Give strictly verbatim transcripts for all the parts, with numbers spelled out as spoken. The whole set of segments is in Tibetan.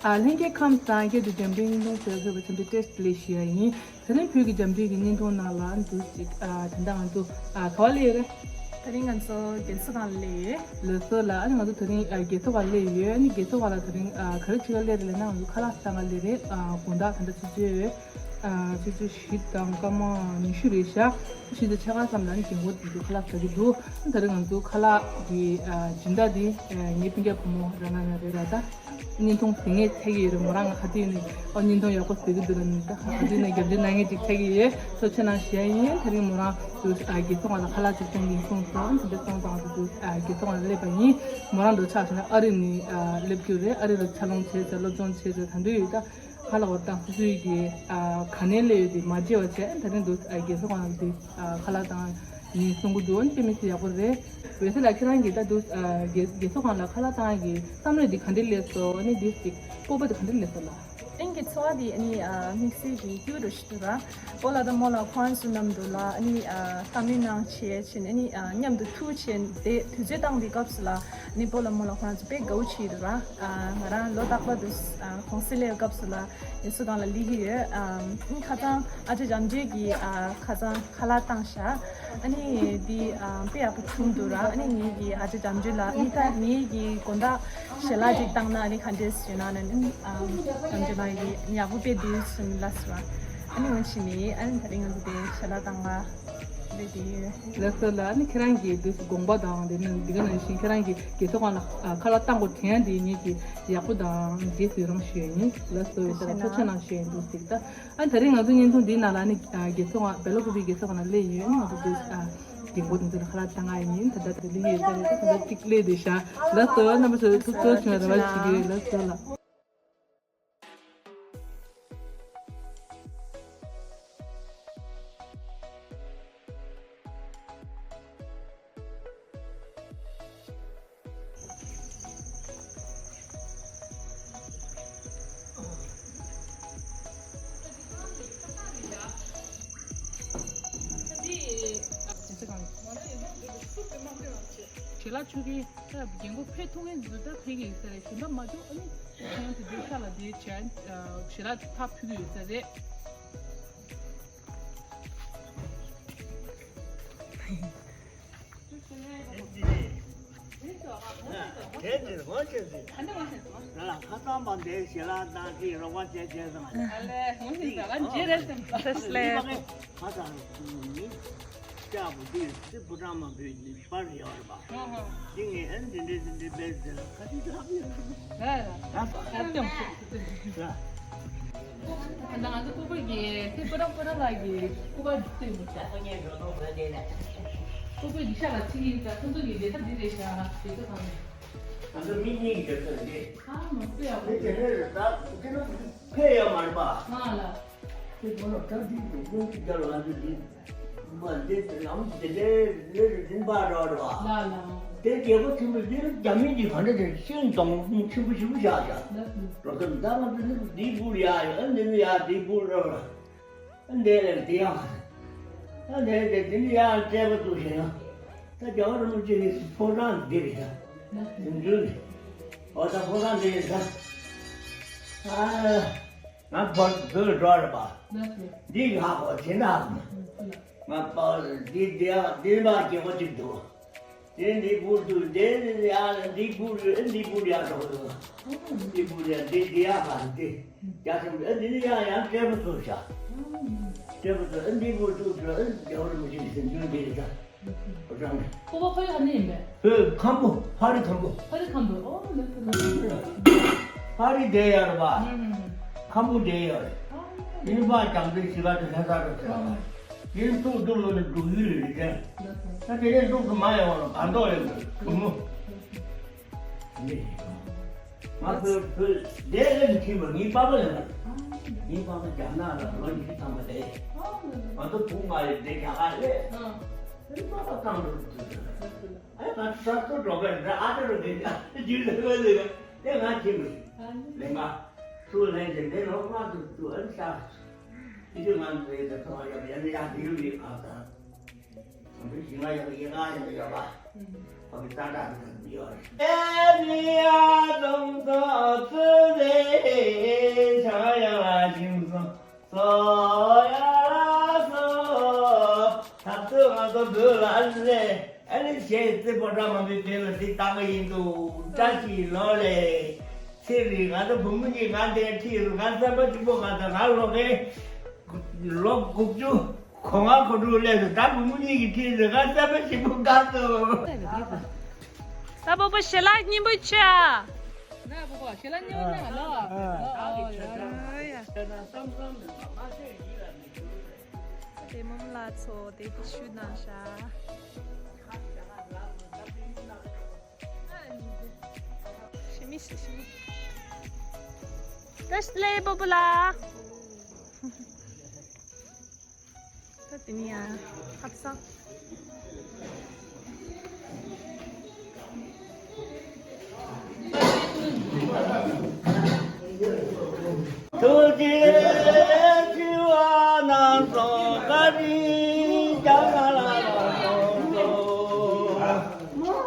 ཨ། ལྷན་རྒྱས་ཁམས་བཟང་། ཁྱེད་ཚོ་འགྲེམས་སྟོན་བརྙན་ཐུང་གཟིགས་ཕེབས་པར་འཚམས་འདྲི་བཀྲ་ཤིས་བདེ་ལེགས་ཞུ་ཡ་ཡིན། དེ་རིང་བོད་ཀྱི་རྒྱ་མདུན་གྱི་བརྙན་ཐུང་ནང་ལ་འདུག་ཅིག་ཨ། ད་ལྟ་ང་ཚོ་ཨ། ག་པར་སླེབས་ཡོད་རེད། དེ་རིང་ང་ཚོ་རྒས་གསོ་ཁང་ལ་སླེབས་ཡོད། ལགས་སོ་ལགས། ཨ་ནི་ང་ཚོ་དེ་རིང་ཨ། རྒས་གསོ་ཁང་ལ་སླེབས་ཡོད། ཨ་ནི་རྒས་གསོ་ཁང་ལ་དེ་རིང་ཨ། ག་རེ་བྱེད་ག་སླེབས་རེད་ལབ་ན། ང་ཚོ་ཁ་ལག་བཏང་ག་སླེབས་རེད། ཨ། དགོང་དག་ད་ལྟ་ཆུ་ཚོད་ཨ། ཆུ་ཚོད་བཞི་དང་སྐར་མ་ཉི་ཤུ་རེད་ཤག་བཞི་དང་ཕྱེད་ཀ་ཙམ་ལ་ནི་རྒན་གོག་དེ་ཚོ་ཁ་ལག་ཟ་གི་འདུག་ད་རེས་ང་ཚོ་ཁ་ལག་གི་ཨ། སྦྱིན་བདག་དེ་ཨ། ངའི་སྤུན་ཀྱག་བུ་མོ་ར་ན་ན་རེད་ལ། ད་བརྙན་ཐུང་གཟིགས་མཁན་ཆགས་ཀྱི་ཡོད་རེད། མོ་རང་ང་ཧ་ཏི་ནས་ཨོ་བརྙན་ཐུང་ཡག་པོ་གཟིགས་ཀྱི་འདུག་ལ་ནི། ད་ཧ་ཏི་ནས་རྒྱབ་སྐྱོར་གནང་མཁན་ཅིག་ཆགས་ཀྱི་ཡོད། ཐུགས་རྗེ་གནང་ཞུ་ཡ་ཡིན། དེ་རིང་མོ་རང་ཚོ་ཨ། རྒས་གསོ་ཁང་ལ་ཁ་ལག་ཅིག་སྟོན་གྱིན་གསུངས་སོང་། དེ་འདྲ་སོང་ཙང་ང་ཚོ་ཨ། རྒས་གསོ་ཁང་ལ་སླེབས་པ་ཡིན། མོ་རང་འགྲོ་ཆགས་སོང་ན་ཨ་རི་ནས་ཨ། སླེབས་རྒྱུ་རེད། ཨ་རི་ལ་ཆ་ལོང་བྱས་ཚེ་སློབ་སྦྱོང་བྱས་ཚེ་ད་འདོད་ཡོད། ད་ཧ་ལ་བར་དང་སོ་སོའི་གི་ཨ། ག་ནས་སླེབས་ཡོད་དེ་མ་བརྗེད་པ་བྱས། ད་རིང་འདུག་ཨ། རྒས་གསོ་ཁང་ལ་འདུག་ཨ། ཁ་ལག་བཏང་ཡིན་གསུང་གི་འདུག་ཨ་ནི་དཔེ་མི་སྲིད་ཡག་པོ་རེད། འོད་ཟེར་ལགས། ཁྱེད་རང་གིས་ད་འདུག་ཨ། རྒས་རྒས་གསོ་ཁང་ལ་ཁ་ལག་བཏང་ཡ་གི་བསམ་བློ་འདི་ག་འདྲས་སླེབས་སོང་། ཨ་ནི་འདི་ཅིག་སྤོབས་པ་དེ་ག་འདྲས་སླེབས་སོང་ལགས། དེང་གི་འཚོ་བ་འདི་ཨ་ནི་ཨ། དམིགས་བསལ་གྱི་སྐྱིད་པོ་འདྲ་ཞིག་འདུག་ར། སྤོ་ལགས་དང་རྨོ་ལགས་ཁོང་ཚོ་མཉམ་དུ་ལ་ཨ་ནི་ཨ། བསམ་བློ་གནང་བྱས་ཕྱིན་ཨ་ནི་ཨ། མཉམ་དུ་ཐུག་བྱས་དེ་དུས་ཚོད་བཏང་དེའི་སྐབས་སུ་ལ་ཨ་ནི་སྤོ་ལགས་རྨོ་ལགས་ཁོང་ཚོ་དཔེ་དགའ་བོ་བྱས་འདུག་ར། ཨ། ང་རང་ལོ་རྟག་པར་དུ་ཨ། གུང་སེང་སླེབས་སྐབས་སུ་ལ་རྒས་གསོ་ཁང་ལ་སླེབས་ཀྱི་ཡོད། ཨ། ཨ་ནི་ཁ་སང་ཨ་ཅག་འཇམ་གྲུང་གིས་ཨ། ཁ་སང་ཁ་ལག་བཏང་ཤག་ཨ་ནི་འདི་ཨ། དཔེ་ཡག་པོ་བྱུང་འདུག་ར། ཨ་ནི་ངེད་ཀྱི་ཨ་ཅག་འཇམ་གྲུང་ལ་ཨ་ནི་ད་ངེད་ཀྱི་དགོང་དག་ཞལ་ལག་ཅིག་བཏང་ན་ཨ་ནི་ག་འདྲས་ཞུས་ན། ཨ་ནི་ཨ། འཇམ་གྲུང་ལགས་ཀྱིས་ཡག་པོ་དཔེ་འདུག་ཟེར་ལབ་སོང་། ཨ་ནི་འོ་བྱས་ནས་ཨ་ནི་ད་རིང་ང་ཚོ་དེ་ཞལ་ལག་བཏང་ག་སླེབས་བསྡད་ཡོད། ལགས་སོ་ལགས། ཨ་ནི་ཁྱེད་རང་གིས་དུས་སུ་དགོངས་པ་དང་དེ་ནི་འདི་ག་ནང་བཞིན་ཁྱེད་རང་གིས་རྒས་གསོ་ཁང་ལ་ཨ། ཁ་ལག་བཏང་དགོས་དྲན་ཡ་འདི་ངེད་ཀྱིས་ཡག་པོ་དང་རྗེས་སུ་ཡི་རང་ཞུ་ཡ་ཡིན། ལགས་སོ། ཐུགས་རྗེ་གནང་། ཐུགས་རྗེ་གནང་ཞུ་ཡ་ཡིན། འདུག་ཟེར་ད། ཨ། ད་རིང་ང་ཚོ་བརྙན་ཐུང་འདིའི་ནང་ལ་ནི་ཨ། རྒས་གསོ་ཁང་སྦེལ་ཀོབ་པའི་རྒས་གསོ་ཁང་ལ་སླེབས་ཡོད། ཨ་ནི་ང་ཚོ་འདུག་ཨ། རྒན་གོག་དེ་ཚོ་ལ་ཁ་ལག་བཏང་ག་ཡིན། ད་ལྟ་དེ་སླེབས་ཡོད་ས་རེད། ད་ད་ལྟ་གཅིག་སླེབས་བསྡད་ཤག་ལགས་སོ། རྣམ་པ་ཚོ་ཐུགས་རྗེ་ཆེ། རེ་བ་བྱེད་ཀྱི་ཡོད། ལགས་སོ་ལགས། ཞལ་ལག་མཆོད་མཁན་ད་རྒན་གོག་ཕེབས་ཐུབ་མཁན་འདུག་ད་ཕེབས་ཀྱི་ཡོད་ས་རེད། གཞན་པ་མ་གཏོགས་ཨ་ནི་ཁྱེད་རང་དེ་འདྲའི་ཤག་ལ་དེ་བྱས་ཞལ་ལག་ཕར་ཕུལ་གྱི་ཡོད་ས་རེད། དེ་དེར་ངོ་ཤེས་ཟིན། ང་ལ་ཁ་སང་བ་འདས་ཞལ་ལག་བཏང་དེ་རོགས་པ་བྱས་བྱས་སོང་། ཨ་ལས་ངོ་ཤེས་ཟིན། ང་རྗེས་རེད་ཟིན། ལགས་སོ་ལགས། ཁ་སང་ནི་ལྕགས་པོ་དེ་སི་ཕོ་བྲང་མ་བུད་ནི་པར་ཡོད་རེད་པ། ཧོ་ཧོ། དེ་ངས་ཨ་འདི་འདྲས་འདི་འདྲས་བས་ཟེར་ལ་ཁ་ཅིག་ལབ་ཡོད་རེད། ལ་ལ། ད་ད་སྟོན་ཤོག་ད་ང་ཚོ་སྤོ་བོ་གི་སེ་སྤོ་ར་སྤོ་ར་ལགས་ཀྱི་སྐུ་པར་བཏོན་མི་ཆོག་སྤོ་བོ་གི་ཤག་ལ་ཚིག་ཡིན་ད། ཁོང་ཚོ་གི་བསྡད་ས་འདི་རེད་ཤག་བསྡད་ས་དང་། ང་ཚོ་མི་གཉིས་ཀྱི་བསྡད་ས་རེད། ཨ་མ་སྤོ་ཡག་པོ་མི་དེ་འདྲས་རེད། ད་དེ་ནི་ཕེབས་ཡོད་མ་རེད་པ། ཨ་ལ། དེ་ཁོ་ན་ད་འདི་དེ་ཡོང་གི་རྒྱ་ལ་ང་ཚོ་འདི། མ་འདི་ལམ་དེ་འདྲའི་ལས་རིམ་པ་འདྲ་བ་རེད་བ། ལ་ལ། དེ་རྒྱལ་པོ་ཆེན་པོ་འདི་རྒྱ་མི་འདི་ག་འདྲ་དེ་ཤིང་སྡོང་ཆེན་པོ་ཞེ་པོ་བཞག་བཞག་ལ་ལ། རོ་ཏོ་འདི་ང་ཚོ་འདི་འདི་བུར་ཡ་ཡོད། ཨ་འདི་ནི་ཡ་འདི་བུར་རེད་བ། ཨ་འདི་ལས་འདི་ཡ། ཨ་འདི་དེ་འདི་ནི་ཡ་སྤྲད་པ་ཚུགས་ཤེ་ཡ། ད་རྒྱལ་བ་རིན་པོ་ཆེ་གི་ཕོ་བྲང་འདི་རེད་ཤག་དེ་འདྲ་ནི། འོ་ད་ཕོ་བྲང་འདི་རེད་ཤག་ཨ། ང་བོད་བོད་འགྲོ་རེད་པ། ལགས་སོ། འདི་ང་ཧ་གོ་དེ་འདྲ་ཧ་གོ་མ། ང་པ་འདི་འདི་ཡ་འདི་མ་སྐྱེ་བོ་གཅིག་འདུག་དེ་འདི་བུར་དུ་འདི་ཡ་འདི་བུར་འདི་བུར་ཡ་འགྲོ་འདུག་འདི་བུར་ཡ་འདི་ཡ་ག་འདི་རྒྱ་ཆེན་པོ་འདི་ནི་ཡ་ཡང་སྤྲད་པ་ཚུགས་ཤག་སྤྲད་པ་ཚུགས་འདི་བུར་དུ་འགྲོ་འདི་བུར་མི་ཤེས་ཟིན་རྒྱུ་འདི་རེད་ཤག་ཁོ་པ་ཕ་ཡུལ་ག་ནས་ཡིན་པས། བོད་ཁམ་བུ། ཕ་རི་ཁམ་བུ། ཕ་རི་ཁམ་བུ། ཨོ་ལགས་སོ་ལགས་སོ། ཕ་རི་བསྡད་ཡོད་རེད་པ། ཨུམ། ཁམ་བུ་བསྡད་ཡོད་རེད། ཨོ་ལགས་སོ། ཨིན་པ་བྱང་ཆུབ་ཤེས་རབ་དེ་ལྷ་ས་རུ་ཕེབས་པ། ཨིན་ཐུག་ཐུག་ལོ་ནི་འབྲུག་ཡུལ་ལ་རེད་དེ། ལགས་སོ། ད་དེ་ནས་འབྲུག་ཏུ་མ་ཡོང་བ་ལ་གང་ཐོག་ཡོད་རེད་བུ་མོ། ལགས་སོ། ང་བོད་བོད་འདས་ལས་མི་ཕྱིན་པར་ངའི་པ་ཕ་ལས་མ་རེད། ངའི་པ་ཕ་རྒྱ་ནག་ལ་ལོ་ཉི་ཤུ་ཐམ་པ་བསྡད། ང་ཚོ་བུ་ང་ཡི་འདས་རྒྱ་གར་ལས། ཨ། ངའི་པ་ཕ་རྐང་འགྲོ་དུས་ཚོད་རེད། ཨ་ང་ཚོ་ས་ཐོ་འགྲོ་ག་རེད། ཨ་ཏི་རུ་འདི་འདྲ་རྒྱུ་ལས་བ་ལས་བ་ལས་ང་ཁྱིམ་རེད། ལས་ང་ཚོ་ལས་ཀྱི་འདི་ལོ་ང་ཚོ་ཚོ་ཨ་ནི་ས་ཡི་དུས་ང་ཚོ་ཡི་དུ་ཐོང་ཡོད་ཡ་ནི་ཡ་དེ་རུ་ཡི་ཨ་ད། ང་ཚོ་ཞིང་ཁ་ཡག་པོ་ཡིན་ན་ཡག་པོ་ཡོད་པ། ཕ་གི་ཙང་དྲག་གི་ཡོད་རེད། ཨེ་མི་ཡ་དམ་ཚོགས་ཚུལ་ལས་ཆག་ཡ་ཞིང་སོང་སོ་ཡ་ལ་སོ། ད་ཚོད་ང་ཚོ་བོད་ལ་ཨ་ནི་ཨ་ནི་ཞེས་རྩེ་ཕོ་བྲང་མ་བའི་བོད་ལ་དེ་བཏང་གི་ཡིན་འདུག་བཀྲ་ཤིས་ལོ་ལས་ཚེ་རིང་ང་ཚོ་བུ་མོ་གཉིས་ང་འདིར་ཁྲིད་ང་བསམ་པ་གཅིག་པོ་ང་དང་ང་ལོ་ཁའི་ལོ་དགུ་བཅུ། གོ་ང་གོ་འགྲོ་ལས་སུ་ད་བུ་མོ་གཉིས་ཀྱི་ཁྲིད་ཟེར་ག་ས་པ་ཞིག་པོ་དགའ་སོང་། ས་པ་པོ་ཞལ་ལག་སྙིང་པོ་ཆེ། ན་པོ་པོ་ཞལ་ལག་སྙིང་པོ་ཆེ་ལ། དེ་མོ་ལ་ཚོ་དེ་དུ་ཤུ་ན་ཤ། ཤི་མི་ཤི་ཤི་མི། བཀྲ་ཤིས་བདེ་ལེགས་པོ་པོ་ལ། ད་དེ་ནི་ཡང་ཧབ་སང་། ཐུགས་རྗེ་ཆེ་བ་ནང་སོ་བཀའ་དྲིན་སྐྱབས་ལ་ལ་སོ་སོ་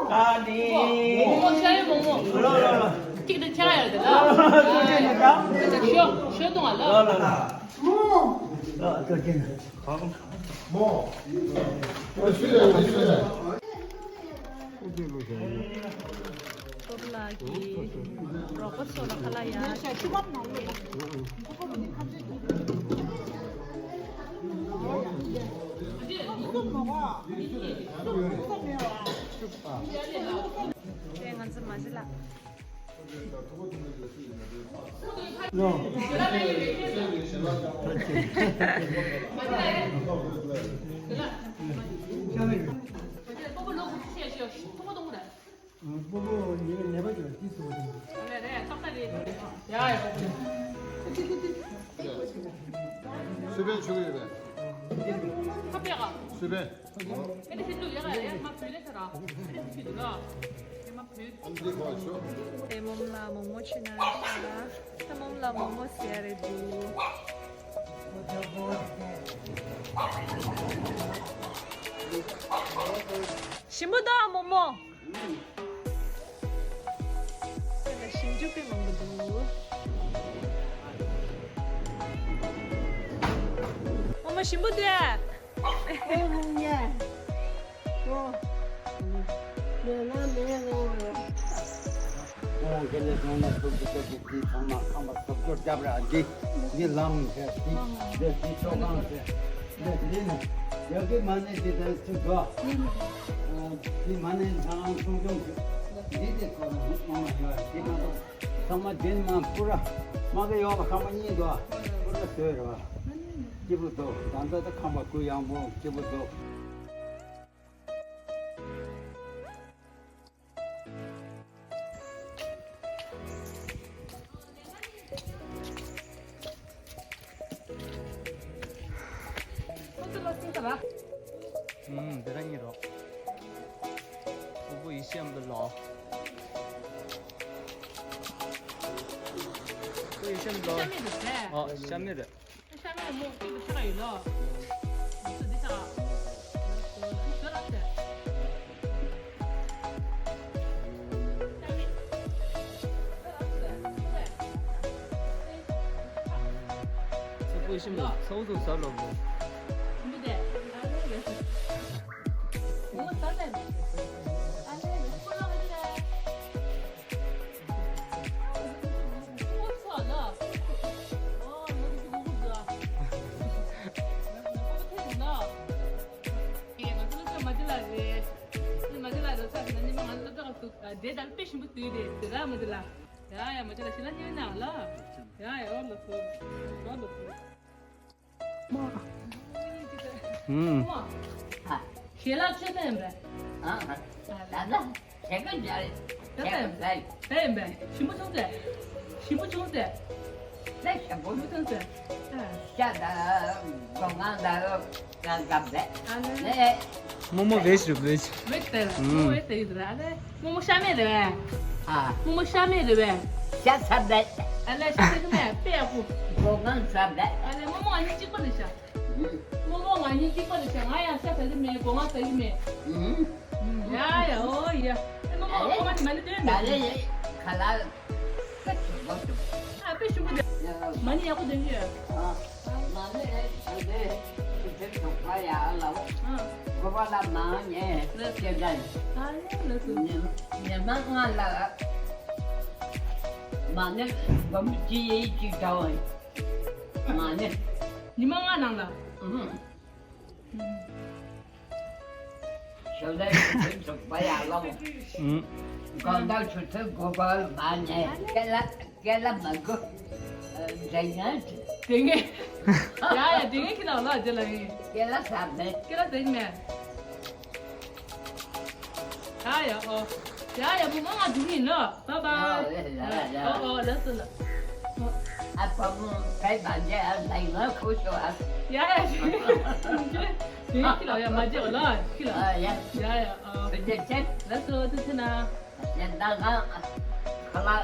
བཀའ་དྲིན། མོ་མོ་ཤ་ཡོད་མོ་མོ། ལོ་ལོ་ལོ། གཅིག་ཏུ་ཆགས་ཡོད་དེ་ལ། ཐུགས་རྗེ་ཆེ་ན་ད། ཤོ་ཤོ་གཏོང་བ་ལ། ལོ་ལོ་ལོ། ལོ་ཐུགས་རྗེ་ཆེ་ན། སྟོབས་ལགས་ཀྱི་རོགས་པ་ཚོ་ལ་ཁ་ལག་ཡ། དེ་ང་ཚོ་མ་གཞི་ལགས། སུ་བས་ཆུ་ཡོད་པས། སུ་བས། དེ་མོམ་ལ་མོག་མོག་ཆུ་ན་ཤ། ད་མོམ་ལ་མོག་མོག་ཟེར་རེད་འདུག་ཞིམ་པོ་འདུག་མོག་མོག་ཞིམ་འཇུག་པའི་མང་པོ་འདུག་མོག་མོག་ཞིམ་པོ་འདུག་ཨ། ཁོང་དེ་ལས་གྲོང་ན་ཐུག་གི་ཐུག་གི་དེ་ཚང་མ་ཁང་པ་སོབ་སོབ་རྒྱབ་ར་འདི་འདི་ལམ་ཟེར་འདི་འདི་འདི་ཚོ་ཁང་ཟེར་འདི་འདི་ནི་ཡ་གི་མ་ནི་འདི་དང་ཚུ་འགྲོ་འདི་མ་ནི་ཚང་ཆུང་ཆུང་འདི་འདི་ཁོ་ན་མ་མ་ཡོད་འདི་མ་གཏོགས། ཚང་མ་རྒྱན་མ་པུ་ར་མ་གི་ཡོག་ལ་ཁང་པ་གཉིས་འདུག་པུ་ར་བཟོས་ར་སྐྱིད་པོ་འདུག་ད་ལྟ་ད་ཁང་པ་གུ་ཡངས་པོ་སྐྱིད་པོ་འདུག་ཨུམ། འདི་ར་གཉིས་རོགས། ཨོ་པོ་ཡེ་ཤེས་འབུལ་ལོ། ཨོ་པོ་ཡེ་ཤེས་འབུལ་ལོ། ཤ་མེད་རེད་ཟེར། ཨོ་ཤ་མེད་རེད། ཤ་མེད་རེད་མོ་གཅིག་ཏུ་ཆ་ག་ཡོད་ལོ། འདི་ཚོ་འདི་ཆ་ག་འདི་ཤ་ར་ཟེར། ཚོ་པོ་ཤི་མོ་ཚོ་ཚོ་ཟ་ལོ་མོ། དེ་ལྟར་དཔེ་ཞིམ་པོ་བཏུས་ཏེ་དེ་ལྟར་དཔེ་ཞིམ་པོ་བཏུས་ཏེ། ཡ་ཡ་མ་ཅི་ལ་ཞི་ལ་ཉན་ན་ལ། ཡ་ཡ་ཨོ་ལ་སོ། ཨོ་ལ་སོ། ཨུམ། ཞལ་ལག་ཆོས་ཚན་ཡིན་པས། ཨ་ད་ད་ཞལ་ལག་ཞལ་ལག་ཞལ་ལག་ཞལ་ལག་ཞལ་ལག་ཞལ་ལག་ཞིམ་པོ་བྱུང་ཚེ། ཞིམ་པོ་བྱུང་ཚེ། ལག་ཞིམ་པོ་བྱུང་ཚེ། ཤ་ད་སྒོ་ང་ད། རང་སྐབས་རེད། ཨ་ལེ། ལེ། རྨོ་མོ་བེད་ཞུ་བེད་ཞུ། བེད་དེ། རྨོ་མོ་བེད་དེ་ཡིན་ཟེར་ཨ་ལེ། རྨོ་མོ་ཤ་མེད་རེད་བས། ཨ། རྨོ་མོ་ཤ་མེད་རེད་བས། ཤ་ཚ་བེད། ཨ་ལེ་ཤ་ཚ་གི་མེད་དཔེ་ཡག་པོ། སྒོ་ང་ཚ་བེད། ཨ་ལེ་རྨོ་མོ་ང་གཉིས་གཅིག་པ་རེད་ཤག་རྨོ་མོ་ང་གཉིས་གཅིག་པ་རེད་ཤག་ང་ཡང་ཤ་ཚ་ ཟ་གི་མེད། སྒོ་ང་ཟ་གི་མེད། ཨུམ། ཡ་ཡ། ཨོ་ཡ། ཨེ་མ་མ་མ་ནི་མ་ནི་དོན་མེད། ད་རེས་ཁ་ལག་ཁ་ཆུ་བབ་ཏུ། ཨ་དཔེ་ཞུ་གི་འདུག་མ་ནི་ཡག་པོ་དོན་གྱི་ཡོད། ཨ། མ་ནི་ཞལ་ལས་དེ་ཚོ་བ་ཡ་ལ། ཨ། གོ་པ་ལ་མ་ཉེ་སྐྱེ་འདྲ། ཨ་ཡ་ལགས་སོ། ཉི་མ་ལྔ་ལ་མ་ནི་སྒོམ་ཅི་ཡེ་ཅི་འདྲ་བ་མ་ནི། ཉི་མ་ལྔ་ནང་ལ། ཨུམ། ཞོ་ལའི་ཆུ་ཚོད་བ་ཡ་ལོང་། ཨུམ། གང་ལྟར་ཆུ་ཚོད་དགུ་པར་མ་ཉལ། སྐེ་ལ་སྐེ་ལ་མ་དགོས། འདྲ་ཡང་དེ་ངས། ཡ་ཡ་དེ་ངས་ཁྱི་དང་ལ་རྗེས་ལ་ཡིན། སྐེ་ལ་ཟ་མེད། སྐེ་ལ་ཟ་མེད། ཡ་ཡ་ཨོ། ཡ་ཡ་བུ་མོ་ང་འགྲོ་གི་ཡིན་ནོ། བཱའི་བཱའི། ཡ་ཡ་ཡ། ཨོ་ཨོ་ལགས་སོ་ལགས། ཨ་ཕ་མོ་བཀྲ་ཤིས་བདེ་ལེགས། ང་ཁུ་ཤོ་ཨ། ཡ་ཡ་ཞུ། དེ་ཁྱི་ལ་ཡ་མ་བརྗེད་ལ་ཁྱི་ལ། ཨ་ཡ། ཡ་ཡ་ཨོ། བུ་འདི་ཆེ། ལགས་སོ་ཐུགས་རྗེ་ཆེ་གནང་། ཡ་ད་ང་ཁ་ལག་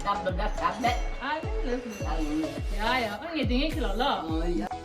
འདམ་པོ་འདྲ་ཟ་མེད། ཨ་ཡ་ལགས་སོ། ཡ་ཡ་ཨོ་ངས་དེ་ངས་ཁྱི་ལ་ལ། ཨོ་ཡ།